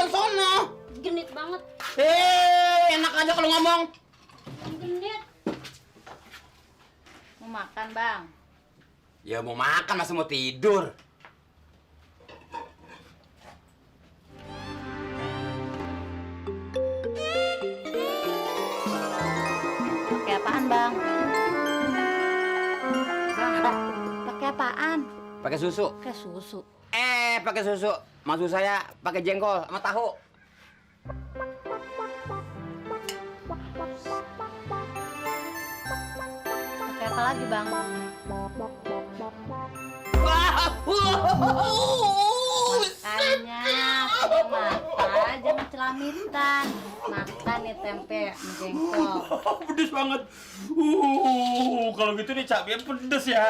yang sono. Genit banget. Enak aja kalau ngomong. Genit. Mau makan, Bang? Ya mau makan, masa mau tidur? Pakai apaan, Bang? Bang, pakai apaan? Pakai susu. Pakai susu. Pakai susu. Maksud saya pakai jengkol sama tahu. Pakai apa lagi, Bang? Makanya pakai mata, jangan celamitan. Makan nih tempe sama jengkol. Pedes banget. Kalau gitu nih cabenya pedes ya.